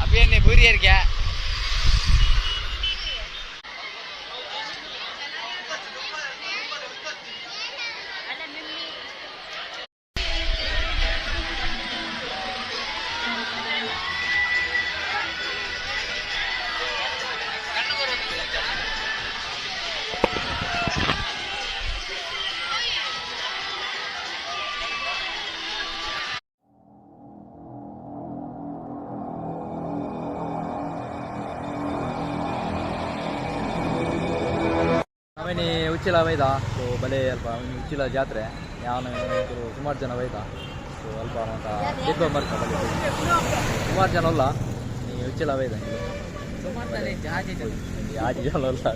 ಅಭಿಯನ್ನೇ ಬೂರಿಯರ್ಗೆ. ಆಮೇಲೆ ಉಚ್ಚಿಲ ಬೈದ. ಸೊ ಬಲೆ ಅಲ್ಪ ಉಚ್ಚಿಲ ಜಾತ್ರೆ ಯಾನು ಸುಮಾರು ಜನ ಬೈದ. ಸೊ ಅಲ್ಪ ಮಾತ ದಿಬ್ಬ ಮರ್ತ ಬಲೆ ಸುಮಾರು ಜನ ಅಲ್ಲ ನೀ ಉಚ್ಚಿಲ ಬೈದ. ಆಜಿ ಜನ ಅಲ್ಲ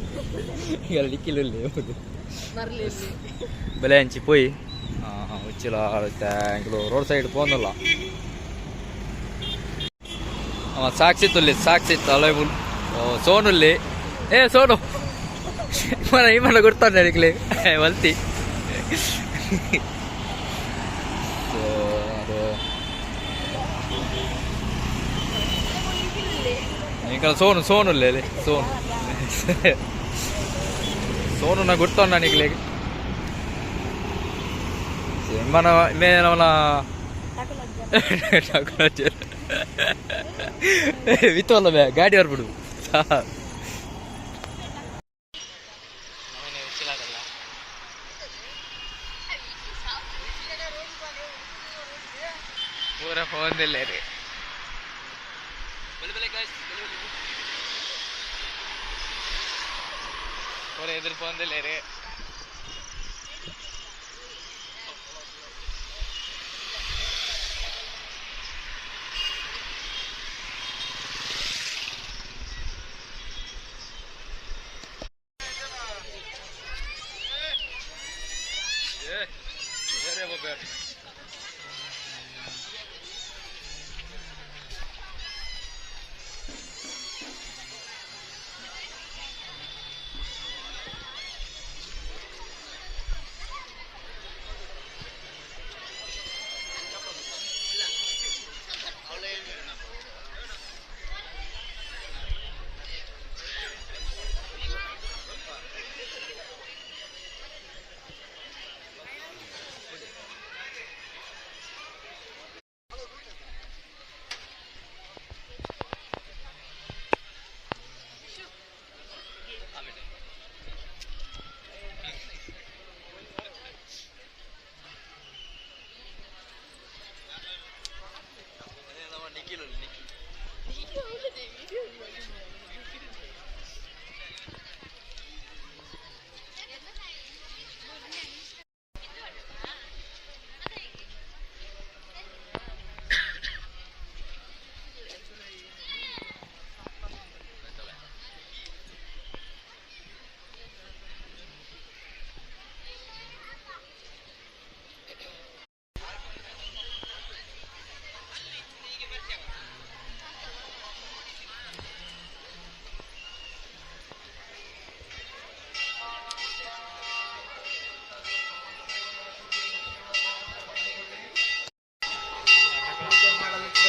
ಈಗ ಲಿಕ್ಕಿಲ್ಲ ಬೆಲೆ ಅಂಚಿ ಪೋಯಿ ಉಚ್ಚಿಲ ರೋಡ್ ಸೈಡ್ ಪೋಂದಲ್ಲ ಅವ ಸಾಕ್ಷಿತ್ತುಲ್ಲಿ ಸಾಕ್ಷಿತ್ತು ಅಲ್ಲ ಸೋನುಲ್ಲಿ. ಏ ಸೋನು మన ఏమన్నా కొడతాను నీకులే వల్తి. ಸೊ ಅದು ఇంకా సోను సోను లే సోను సోను నాకు గుర్తున్నా నీకు లేక మన మన విత్తు ಗಾಡಿ ಬರ್ಬಿಡು. ಪೂರ ಫೋನ್ದಲ್ಲೇ ರೀ. ಪೂರ ಎದುರು ಫೋನ್ದಲ್ಲೇ ರೀ.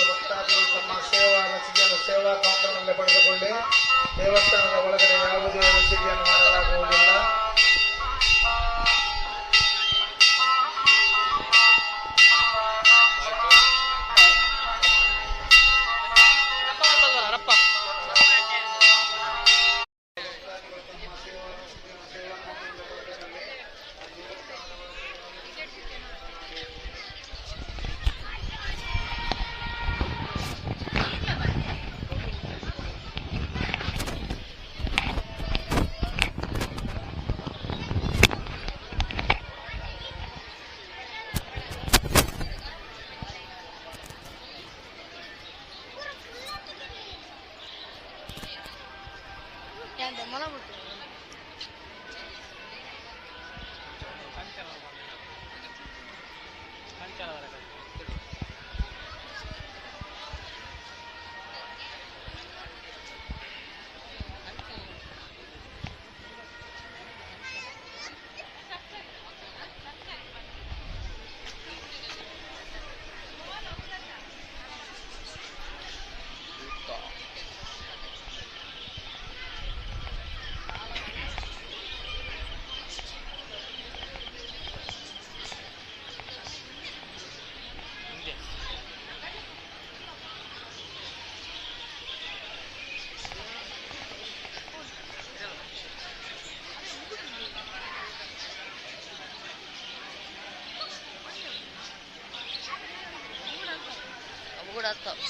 ಭಕ್ತಾದಿಗಳು ತಮ್ಮ ಸೇವಾ ರಸೀದಿಯನ್ನು ಸೇವಾ ಕೌಂಟರ್ನಲ್ಲಿ ಪಡೆದುಕೊಳ್ಳಿ. ದೇವಸ್ಥಾನದ ಒಳಗಡೆ ಯಾವುದೇ ರಸೀದಿಯನ್ನು ಮಾಡಲಾಗುವುದಿಲ್ಲ. ಕೂಡ.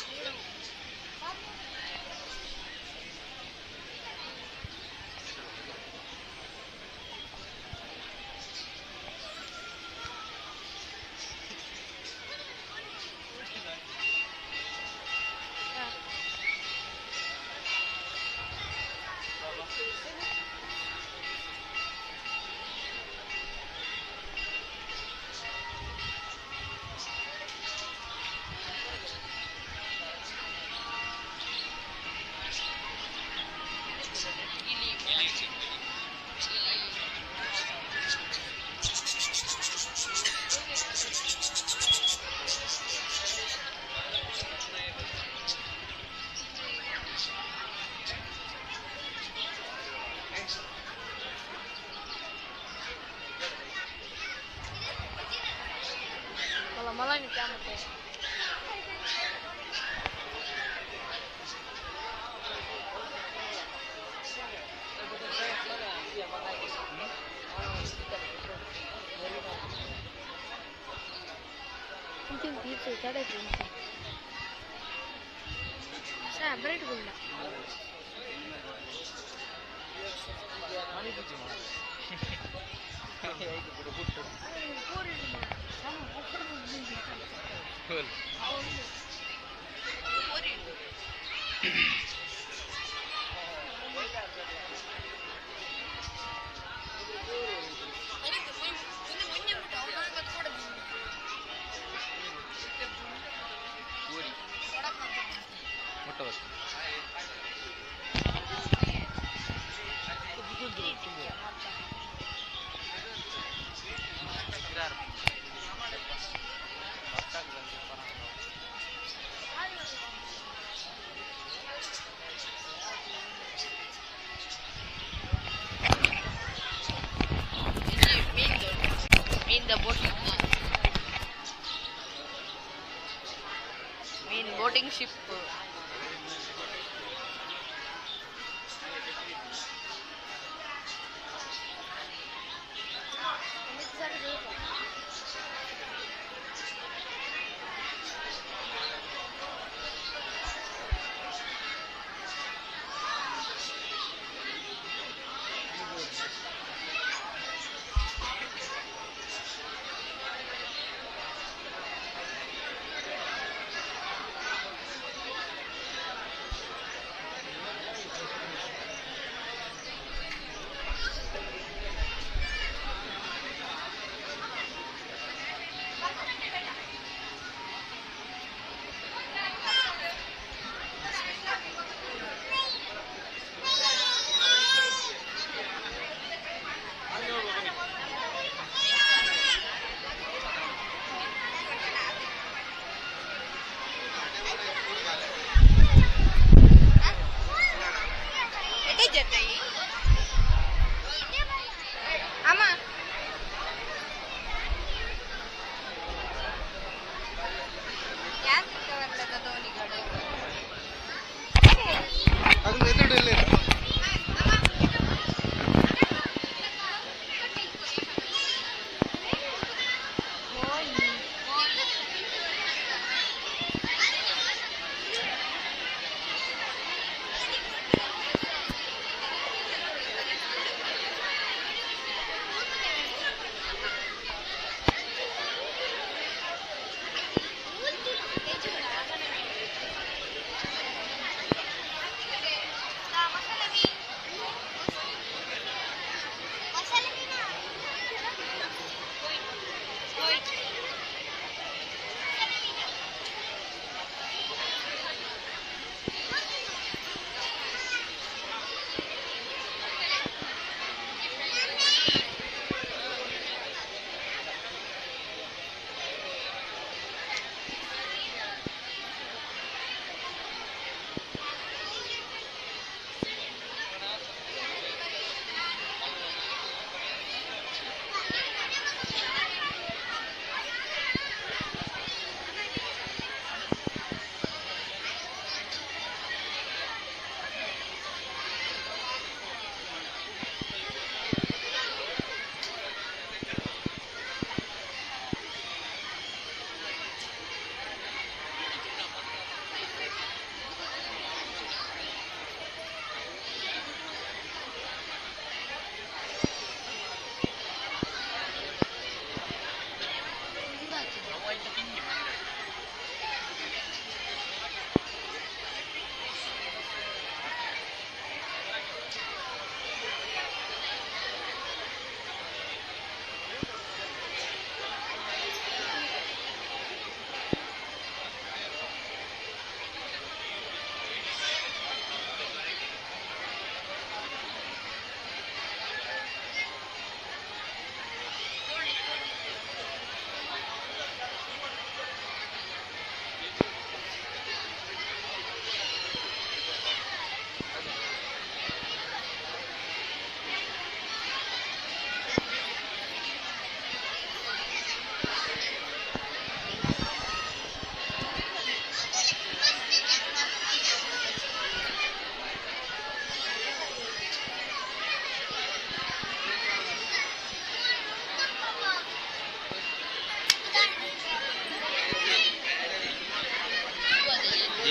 Boating ship.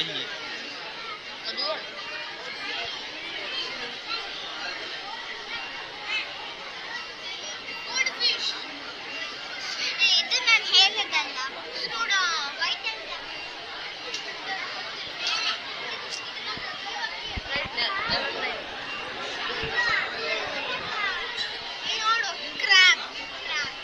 ಜೆಂಜಿ. ಇದು ನಾನು ಹೇಳಿದಲ್ಲ ನೋಡು, ವೈಟ್ ಅಂತ. ನೋಡು, ಕ್ರಾಬ್ ಕ್ರಾಬ್.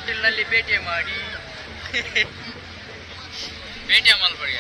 ತೊಟ್ಟಿಲ್ನಲ್ಲಿ ಪೇಟಿಎಂ ಮಾಡಿ ಪೇಟಿಎಂ ಮಲ್ಪಡಿ.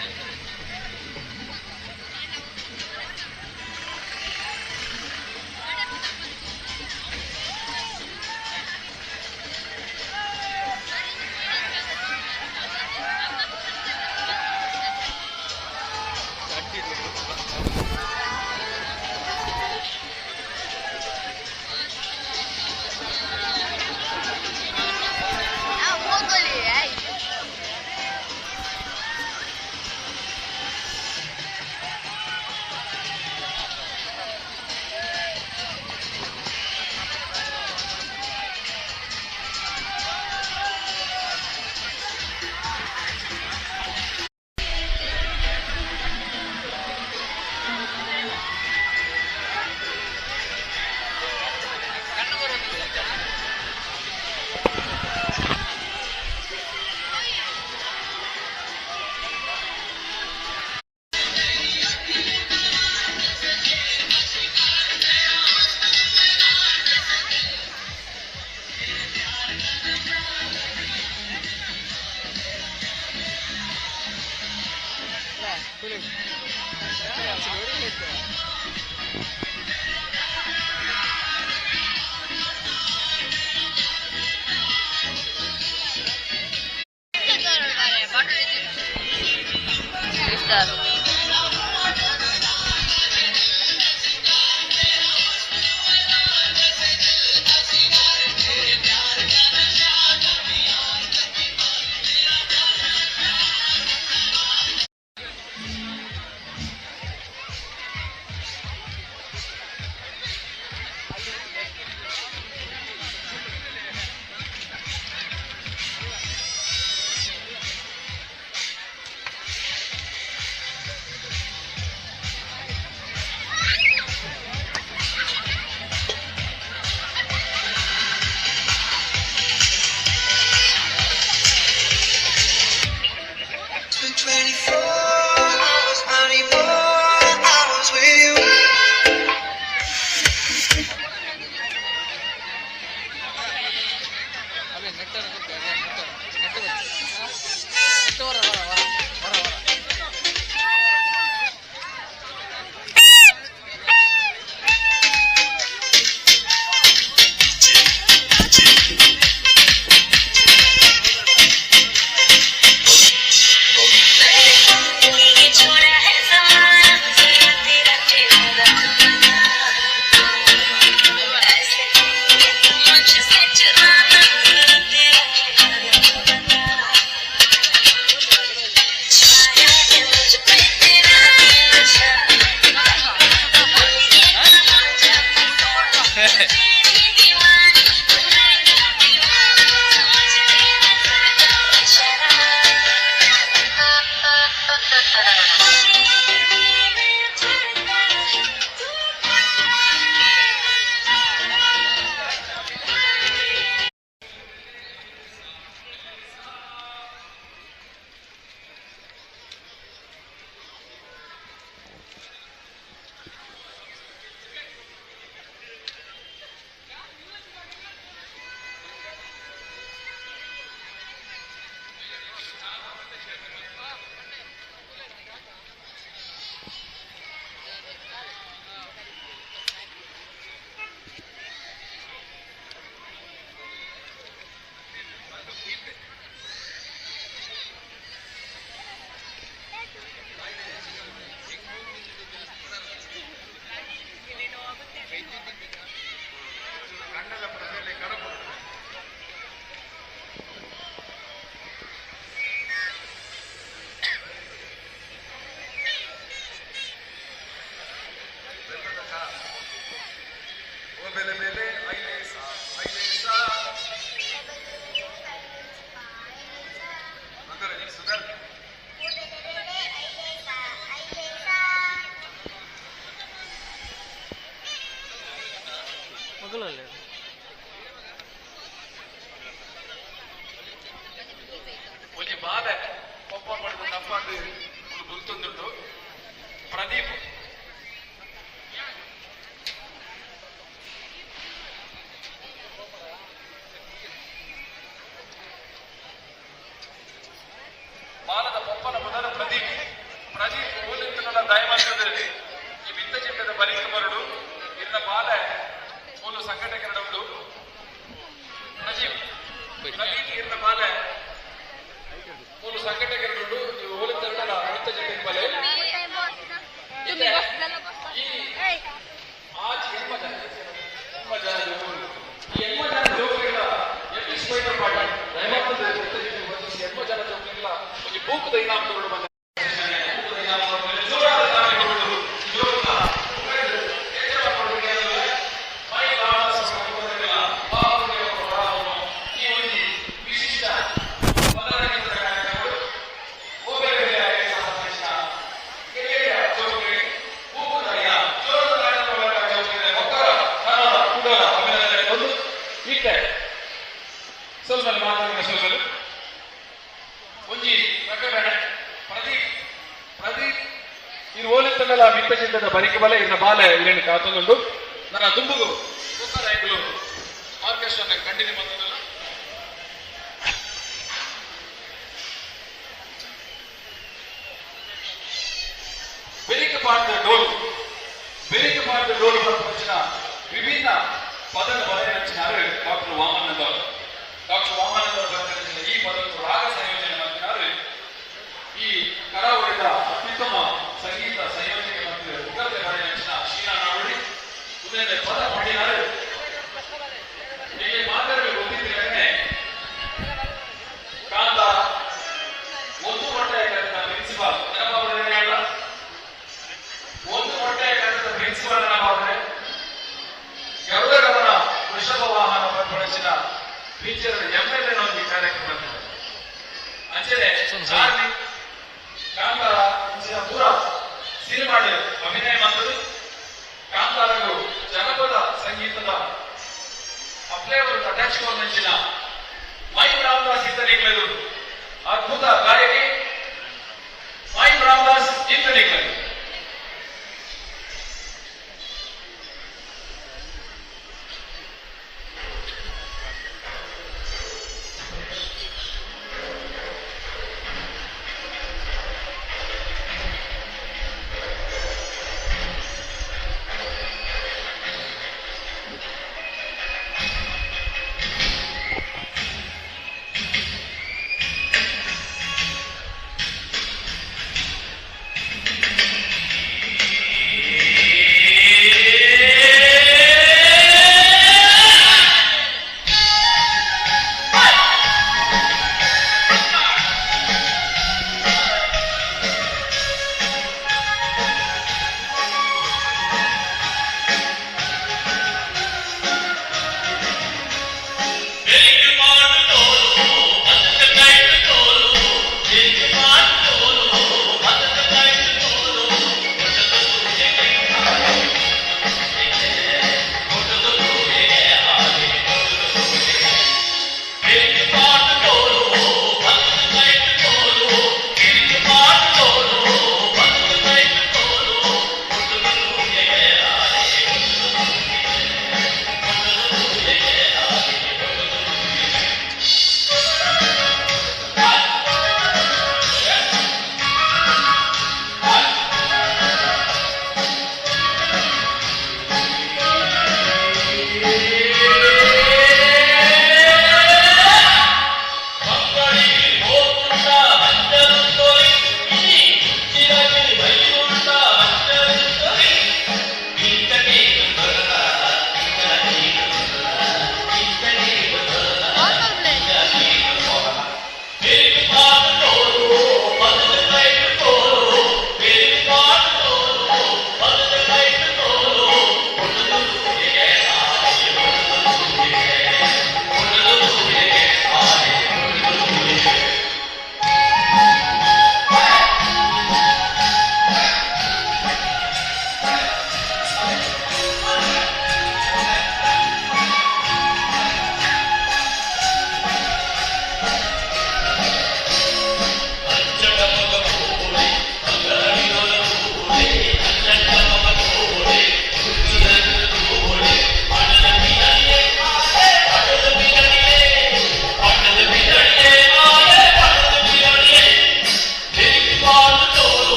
ಒಂಜಿ ಬಾಲೆ ಪೊಪ್ಪ ಪಡೆದು ನಪ್ಪಾಂದು ಗುರ್ತೊಂದುಂಡು ಪ್ರದೀಪ್. ಸಂಘಟಕರ ಉಂಡು ನಜೀಬ್ ನವೀನ್ ಇರ್ನ ಬಾಲೆ ಮೂಲು ಸಂಘಟಕರುಂಡು ನೀವು ಹೋಲಿತರಡ ಅಮಿತ ಜನ ಬಾಲೆ ಈ ಆಜ್ ಎಣ್ಮ ಜನ ಎಣ್ಮ ಜನ ಜೋಕುಲು. ಈ ಎಣ್ಮ ಜನ ಜೋಕುಲೆಗ್ಲ ಎಲ್ಲಿ ಸ್ಪೈಡರ್ ಪಾಠ ದಯಮಾಡ್ತದೆ ಎಣ್ಮ ಜನ ಜೋಕುಲೆಗ್ಲ ಒಂಜಿ ಬೂಕುದ ಇನಾಮ್ ತಗೊಂಡು ಬಂದ ಬೂಕುದ ಇನಾಮ್ ತಗೊಂಡು ಜೋರಾದ ತಾಳಿ ಕೊಡೋದು. ಜೋಕುಲ ಎಚ್ಚರ ಕೊಡೋದು ಏನಂದ್ರೆ, ಮೈ ರಾಮದಾಸ ಸಂಪ್ರದಾಯದ ಭಾವನೆಯ ಪ್ರಭಾವವನ್ನು ಈ ಒಂದು ವಿಶಿಷ್ಟ ಪದರಹಿತ ಕಾರ್ಯಕ್ರಮಗಳು ಬೇರೆ ಬೇರೆ ಸಹ ಹಿರಿಯ ಜೋಕುಲೆಗೆ ಬೂಕುದ ಇನಾಮ್ ಜೋರಾದ ತಾಳಿ ಕೊಡುವ ಜೋಕುಲೆಗೆ ಒಕ್ಕರ ಕನ್ನಡ ಕೂಡಲ ಅಭಿನಂದನೆ ಒಂದು ಈತೆ ಸ್ವಲ್ಪ ಮಾತಾಡಿದ ಸ್ವಲ್ಪ ಒಂಜಿ ಪ್ರಕಟಣೆ ಪ್ರದೀಪ್ ಪ್ರದೀಪ್ ಇರು ಓಲಿತ್ತಲ್ಲ ಮಿತ್ತ ಚಿಂತದ ಬರಿಕೆ ಬಲೆ ಇರ್ನ ಬಾಲೆ ಇರೇನು ಕಾತೊಂದುಂಡು ನನ್ನ ದುಂಬುಗು ರಾಯಗಳು ಆರ್ಕೆಸ್ಟ್ರಾ ಕಂಟಿನ್ಯೂ ಬಂದಲ್ಲ ಬೆರಿಕೆ ಪಾಡದ ಡೋಲು ಬೆರಿಕೆ ಪಾಡದ ಡೋಲು ಬರ್ಪಂಚಿನ ವಿಭಿನ್ನ ಪದದ ಬರೆಯ ರಚಿನಾರು ಡಾಕ್ಟರ್ ವಾಮನಂದ ಅವರು. ಡಾಕ್ಟರ್ ವಾಮನಂದ ಅವರು ಬರೆದ ರಚಿನ ಈ ಪದವನ್ನು ರಾಗ ಸಂಯೋಜನೆ ಮಾಡಿದ್ದಾರೆ. ಈ ಕರಾವಳಿದ ಅತ್ಯುತ್ತಮ ಸಂಗೀತ ಸಂಯೋಜನೆ ಮತ್ತು ಉಗ್ರತೆ ಬರೆಯ ರಚಿನ ಶೀನಾ ನಾವಳಿ ಉದಯದ ಪದ ಪಡಿನಾರು ನಿಮಗೆ ಮಾತಾಡಲು ಗೊತ್ತಿದ್ದರೆ ಕಾಂತ ಒಂದು ಹೊಟ್ಟೆ ಕರೆದ ಪ್ರಿನ್ಸಿಪಾಲ್ ನೆನಪಾಗೋದಿಲ್ಲ ಒಂದು ಹೊಟ್ಟೆ ಕರೆದ ಪ್ರಿನ್ಸಿಪಾಲ್ ನೆನಪಾದ್ರೆ ಗರುಡ ಗಮನ ವೃಷಭ ವಾಹನ ಪಡಿಸಿದ ಟೀಚರ್ ಎಂ ಎಲ್ ಎ ಒಂದು ಕಾರ್ಯಕ್ರಮ ಅಂಚನೆ ಚಾರ್ಲಿ ಕಾಂತಾರ ಇಂಚಿನ ಪೂರ ಸಿನಿಮಾಡ್ ಅಭಿನಯ ಮಾಡ್ತದೆ. ಕಾಂತಾರಗು ಜನಪದ ಸಂಗೀತದ ಅಪ್ಲೇವರ್ ಅಟ್ಯಾಚ್ ಅಂಚಿನ ಮೈ ರಾಮದಾಸ್ ಇತ್ತನಿಗ್ಲದು ಅದ್ಭುತ ಗಾಯಕಿ ಮೈ ರಾಮದಾಸ್ ಇತ್ತನಿಗ್ಲದು.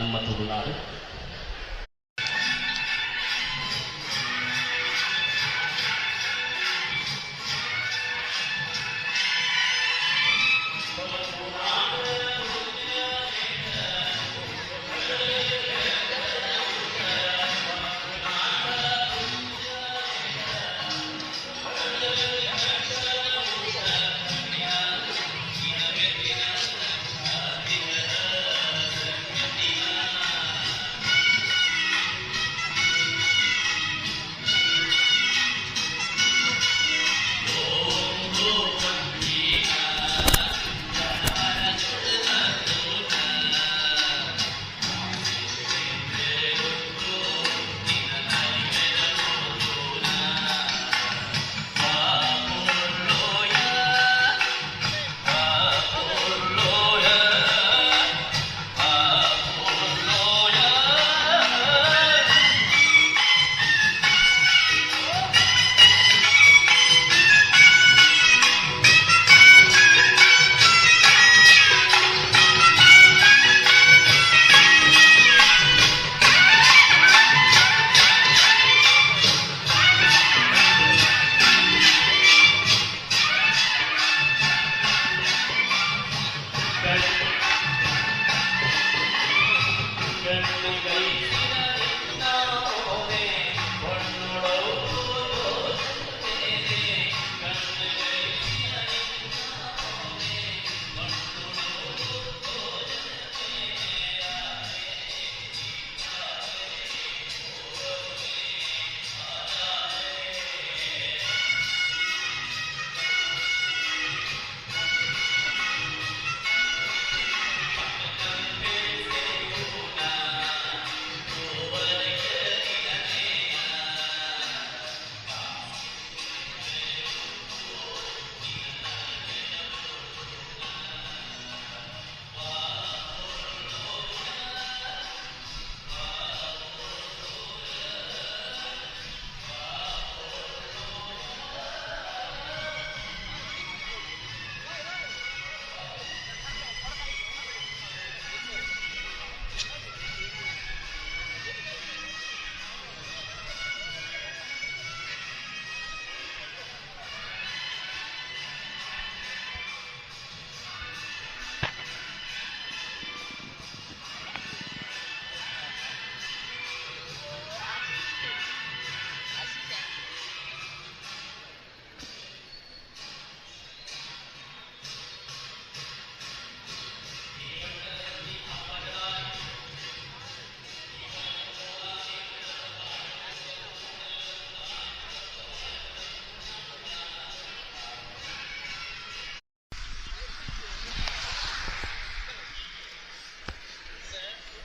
ನಮ್ಮ ತುಳುನಾಡು.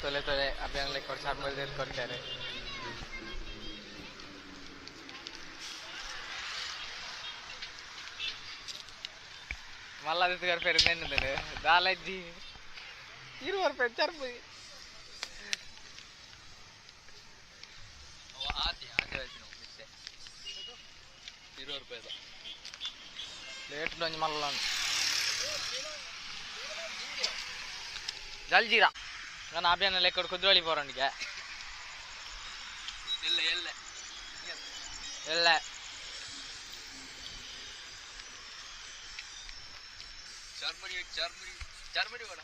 ತೊಲೆ ತೊಲೆ ಅಭಿಯಾನ ಕೊಡ್ತಾರೆ ಕೊಡ್ತಾರೆ. ಮಲ್ಲ ದಿತ್ಗಾರ ಫೇರ್ ನೆನ್ನುಂಡು ದಾಲಜ್ಜಿ 20 ರೂಪಾಯಿ ಚರ್ಪು ಆತಿ ಆತಿ ಮಿತ್ತೆ 20 ರೂಪಾಯಿದ ಪ್ಲೇಟ್ ಒಂಜಿ ಮಲ್ಲ ಜಲ್ಜೀರಾ ನಾನು ಅಭಿಯಾನ ಲೆಕ್ಕ ಕುದ್ರೋಳಿ ಪೋರೊಂಡಿಗೆ ಇಲ್ಲ ಎಲ್ಲ ಎಲ್ಲ ಚಾರ್ಮಡಿ ಚಾರ್ಮಡಿ ಚಾರ್ಮಡಿ ಬೇಡ.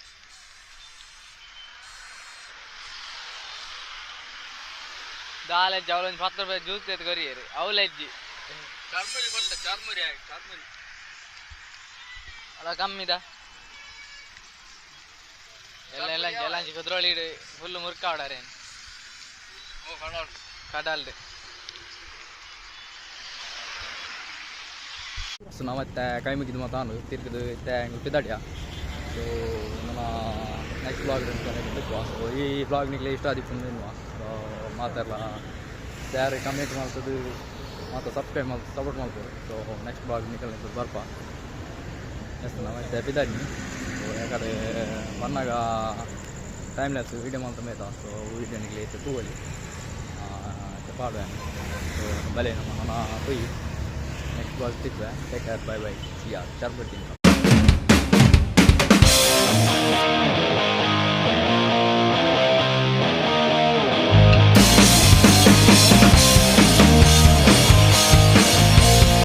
ದಾಲೆಜ್ಜಿ ಅವಳೊಂದು 10 ರೂಪಾಯಿ ಜ್ಯೂಸ್ ಎತ್ತು ಕೊರಿಯರು ಅವಲೆಜ್ಜಿ ಚಾರ್ಮಡಿ ಕೊಟ್ಟ ಚಾರ್ಮರಿ ಆಗಿ ಚಾರ್ಮರಿ ಅಲ್ಲ ಕಮ್ಮಿದ ಎಲ್ಲ ಎಲ್ಲ ಎಲ್ಲ ಕುದ್ರೋಳಿ ಫುಲ್ ಮುರ್ಕಾವಡಾರೆ ಓ ಕಡಾಲ್ ಕಡಲ್ದು. ಸೊ ನಾವು ಮತ್ತೆ ಕೈ ಮುಗಿದು ಮಾತಾನು ತಿರ್ಗಿದು ಇತ್ತೆ ಪಿದಾಡಿಯ. ಸೊ ನಮ್ಮ ನೆಕ್ಸ್ಟ್ ಬ್ಲಾಗ್ ಸೊ ಈ ಬ್ಲಾಗ್ ನಿಕ್ಲೆ ಇಷ್ಟ ಆದಿಪ್ಪು. ಸೊ ಮಾತಾಡಲ್ಲ ಯಾರು ಕಮೆಂಟ್ ಮಾಡ್ತದ್ದು ಮತ್ತು ಸಬ್ಸ್ಕ್ರೈಬ್ ಮಾಡಿ ಸಪೋರ್ಟ್ ಮಾಡ್ಬೋದು. ಸೊ ನೆಕ್ಸ್ಟ್ ಬ್ಲಾಗ್ ನಿಕಲ್ ಬರ್ಪ ಎಸ್ ನಾವು ಮತ್ತೆ ಪಿದಾಡಿ. ಸೊ ಯಾಕಂದರೆ ಬಂದಾಗ ಟೈಮ್ ಲ್ಯಾಪ್ಸ್ ವೀಡಿಯೋ ಮಾಡ್ತಾ ಮೇತ. ಸೊ ವೀಡಿಯೋ ನಿಕ್ಲೆ ಇತ್ತು ತೂವಲಿ ಪಾಡುವೆ. ಸೊ ಬಲೆ ನಮ್ಮ ಪೊಯ್ ನೆಕ್ಸ್ಟ್ ಬ್ಲಾಗ್ ಸಿಕ್ಕುವೆ. Take care, bye bye, see ya. ಚಾರ್ಬರ್ತೀನಿ.